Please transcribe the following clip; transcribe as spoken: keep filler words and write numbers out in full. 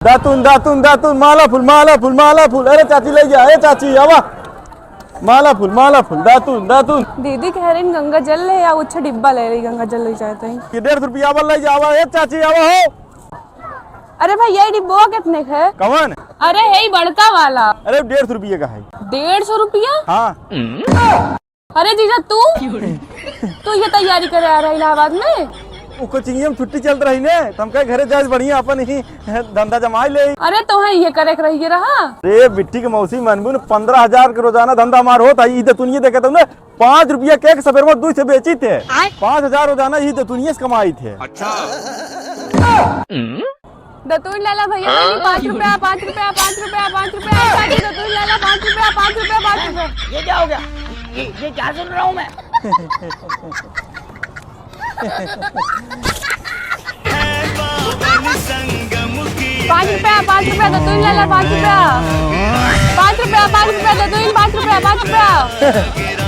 दातुन, दातुन, दातुन, माला फूल, माला फूल, माला फूल। अरे चाची, लइ जा, ए चाची, आवा। माला फूल, माला फूल, दातुन, दातुन। दीदी कह रही, गंगा जल ले आओ, अच्छा डिब्बा ले रही, गंगा जल ले जाते हैं। ये डेढ़ सौ रुपया वाला लइ जा, आवा, ए चाची, आवा हो। अरे भाई, ये डिब्बा कितने का है? कवन? अरे, है ही बड़का वाला। अरे, डेढ़ सौ रुपये का है। डेढ़ सौ रुपया? हाँ। अरे जीजा, तू? तू ये तैयारी करे आ रहा इलाहाबाद में? वो कोचिंग में छुट्टी चलत रही ने, तो हम कहे घरे जाए बढ़िया अपन ही धंधा जमाई ले। अरे तोहे ये करे के रहिए रहा। अरे बिट्टी के मौसी मनबू ने, पन्द्रह हजार के रोजाना धंधा हमार होत है, ई दतुनिये देखे तुमने, पाँच रुपया के एक सफेरवा दूध से बेची थे। आय। पाँच हजार रोजाना ई दतुनिये से कमाई थे। अच्छा। दतुन लाला भैया, पाँच रुपया, पाँच रुपया, पाँच रुपया, पाँच रुपया, पाँच रुपया, दतुन लाला, पाँच रुपया, पाँच रुपया, पाँच रुपया। ये क्या हो गया? ये, ये क्या सुन रहा हूँ मैं? पाँच रुपया, पाँच रुपया, दतुन लाला, पाँच रुपया। पाँच रुपया, पाँच रुपया, दतुन, पाँच रुपया, पाँच रुपया।